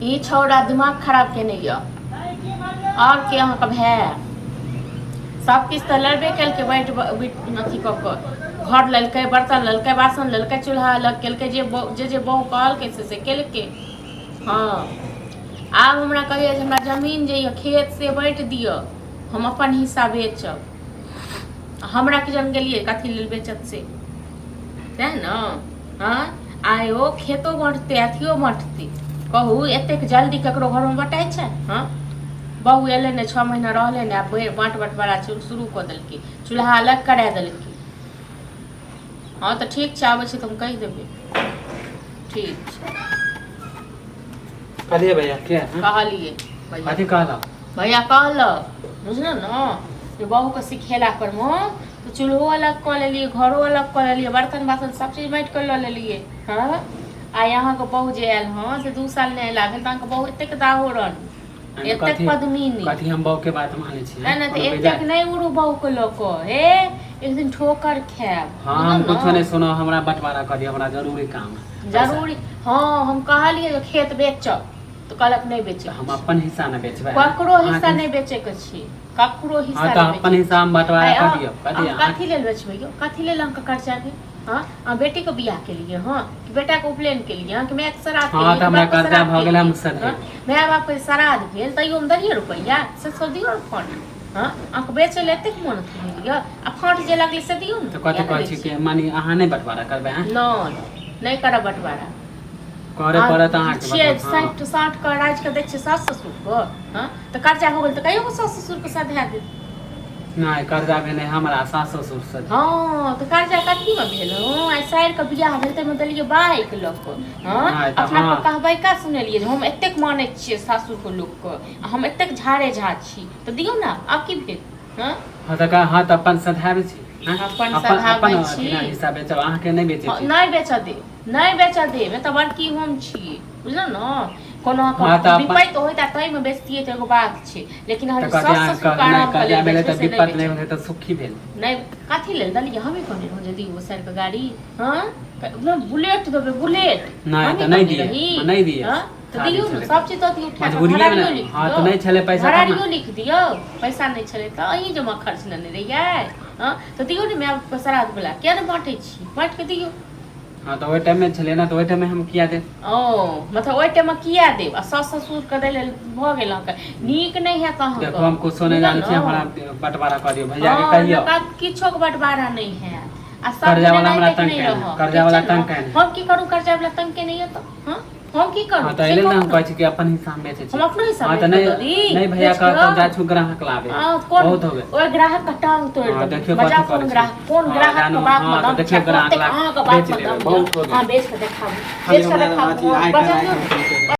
ई छौड़ा दिमाग खराब केने यऽ आओर के अहाँके भाय सब किछु तऽ लड़बे केलकै बाँटि अथी कऽ कऽ घर लेलकै बर्तन लेलकै बासन लेलकै चूल्हा अलग केलकै जे जे जे बहु कहलकै से से केलकै। हँ, आब हमरा कहैया जे हमरा जमीन जे यऽ खेत से बाँटि दिअ, हम अपन हिस्सा बेचब। हमरा की जान गेलियै कथी लेल बेचत से, सएह ने। हँ, आइ ओ खेतो बँटतै, अथियो बँटतै। कहू, एतेक जल्दी ककरो घरमे बँटाइ छै? हँ, बहु एलै ने, 6 महीना रहलै ने, आब बाँट बँटवारा शुरू कऽ देलकै, चूल्हा अलग करा देलकै। हँ तऽ ठीक छै, आबै छी तऽ हम कहि देबै। ठीक छै। कहलियै भैया के? हँ? कहलियै भैया। कथी कहलक? भैया कहलक, बुझलहुँ ने, जे बहुके सिखेला पर मे तऽ चूल्हो अलग कऽ लेलियै, घरो अलग कऽ लेलियै, बर्तन बासन सब चीज बाँटि कऽ लऽ लेलियै। हँ, आइ अहाँके बहु जे आयल हँ से 2 साल नहि अयला भेल तऽ अहाँके बहु एतेक दाहोरन, एतेक पद्मिनी। कथी हम बहु के बात मानै छी? नहि नहि, तऽ एतेक नहि उड़ू बहु के लऽ कऽ, हे एक दिन ठोकर खायब। हाँ, हम कुछो नहि सुनो, हमरा बंटवारा कऽ दिअ, हमरा जरूरी काम है। जरूरी? हाँ, हम कहलियै जे खेत बेचब तऽ कहलक नहि बेचै। हम अपन हिस्सा नहि बेचबै। ककरो हिस्सा नहि बेचैके छै, ककरो हिस्सा। हाँ, तऽ अपन हिस्सा हम बंटवारा कऽ दिअ, कऽ दिअ। कथी लेल बेचबै यौ? कथी लेल अहाँके खर्चा भेल? हाँ, अहाँ बेटीके बियाह केलियै हँ कि बेटाके उपनयन केलियै हँ कि मायके श्राद्ध? हाँ, तऽ हमरा कर्जा भऽ गेल, हम सधे माय बापके श्राद्ध भेल तैयो हम देलियै रुपैआ से सब दियौ ने फंड। हाँ, अहाँके बेचै लए एतेक मोन भेल यऽ आ फंड जे लगलै से दियौ ने। तऽ कथी कहै छी कि मानि अहाँ नहि बंटवारा करबै? नहि, नहि करब बंटवारा। करे पड़त अहाँके। छियै 60 60 के राजि के दै छियै सास ससुरके। हँ, तऽ कर्जा हो गेल तऽ कहियो सास ससुरके सधा देत। नहि, कर्जा भेलै हमरा सास ससुर से। हँ, तऽ कर्जा कथीमे भेल? हँ, आइ साइरके बियाह भेल ताहिमे देलियै बाइक लऽ कऽ। हँ, अपना कहबै का सुनेलियै जे हम एतेक मानै छियै सासुरके लोकके आ हम एतेक झाड़े झा छी, तऽ दियौ ने। आब की भेल? हँ। हँ तऽ, हँ तऽ अपन सधाबै छी। अपन सधाबै छी। हिस्सा बेचब, अहाँके नहि बेचै छी। नहि बेचऽ देब, नहि बेचऽ देब। एतऽ बड़की हम छियै, बुझलहुँ ने? कोनो अहाँके विपैत होइत आ ताहिमे बेचतियै तऽ एगो बात छै, लेकिन अहाँ सास ससुरके आराम के लेल बेचबै से नहि बेचबै। नहि तऽ सुखी भेल। नहि, कथी लेल देलियै? हमही कहने रहौं जे दियौ साइरके गाड़ी। हँ, बुलेट देबै, बुलेट। नहि तऽ नहि दियै, नहि दियै। हँ, तऽ दियौ ने, सब चीज दऽ दियौ उठा कऽ। घरारियो लिख दियौ। नहि छलै पैसा। घरारियो लिख दियौ। पैसा नहि छलै तऽ अहीं जमा खर्च लेने रहियै। हँ, तऽ दियौ ने, माय बापके श्राद्ध वला किया नहि बाँटै छी? बाँटि कऽ दियौ। हँ, तऽ ओहि टाइममे छलै ने, तऽ ओहि टाइममे हम किया देब? ओ मतलब ओहि टाइममे किया देब आ सास ससुरके दै लेल भऽ गेल अहाँके? नीक नहि हैत अहाँके। देखो, हम कुछो नहि जानै छी, हमरा बंटवारा कऽ दियौ, भैया के कहियौ। किछोके बंटवारा नहि हैत आ सब कर्जा वाला हमरा तंग केने, कर्जा वाला तंग केने। हम की करू? कर्जा वाला तंग केने यऽ तऽ हँ, हम की करू? हाँ, तऽ एहि लेल हम कहै छी कि अपन हिस्सा हम बेचै छी। हम अपनो हिस्सा। हाँ, तऽ नहि नहि, भैया कहत जाइ छु ग्राहक लाबे, बहुत हो गेल। ओहि ग्राहक के टांग तोड़ि देबै। देखियौ कथी करै छै। कोन ग्राहक के बाप में दम देखियौ, ग्राहक अहाँ के बाप बेच में लेबै, दम? बहुत हो गेल। हां, बेच के देखाबू, बेच के देखाबू, बजा दियौ।